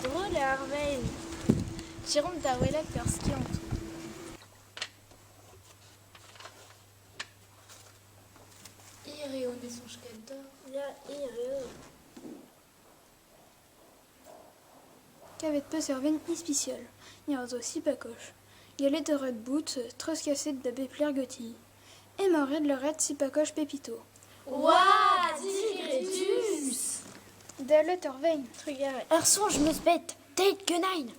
Drol eo ar vein. Tiromp da welet ur skiantoù. Hir eo ne soñj ket deoc'h. Ya, hir eo. Kavet 'peus ur vein ispisial. Ni a zo sipakoch. Gallet a ret bout treuzkaset da bep lec'h ganti. Emañ ret lâret sipakoch Pepito. Oa diredus! Dalet ur vein. Trugarez. Ur soñj 'm eus bet, deuit ganin.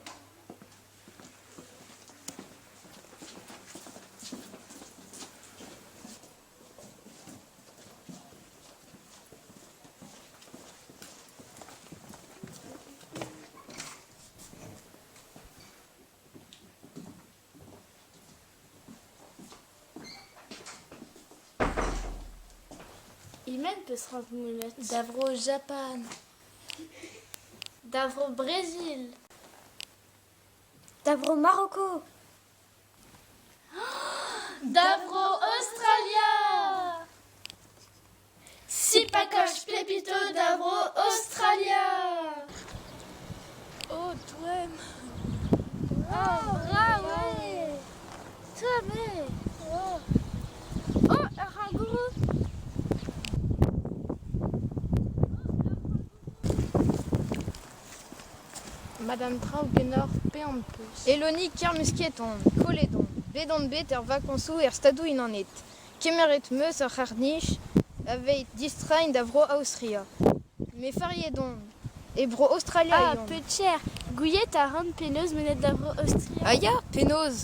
E-men 'peus c'hoant monet? Da Vro-Japan. Da Vro-Brezil. Da Vro-Maroko. Da Vro-Aostralia! Sipakoch Pepito da Vro-Aostralia! Oh, toem! Oh, brav eo! Tomm eo! Oh, oh ur c'hangourou! Madame traoù ganeoc'h paean 'peus. Eloni Kermusket on, kollet on. Bet on bet er vakañsoù er Stadoù-Unanet. Kemeret 'm eus ur c'harr-nij aveit distreiñ da Vro-Aostria. Me fariet on. E Bro-Aostralia Ah, eo on. peutcher, gouiet a ran penaos monet da Vro-Aostria. Ah ya, penaos?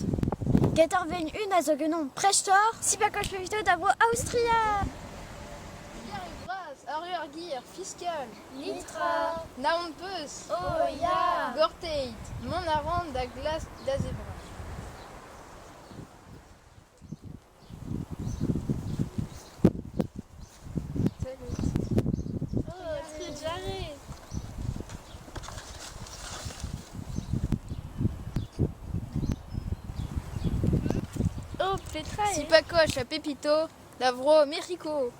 Get ar vein un a zo ganeomp prest oc'h, Sipakoch Pepito da Vro-Aostria! Pierre bras, arru ar gir, fiskal. Nitra. Naon 'peus? Oh ya! Gorteit, mont a ran da glask da zebriñ. Oh, trugarez! Oh, petra eo? Sipakoch ha Pepito da Vro-Mec'hiko.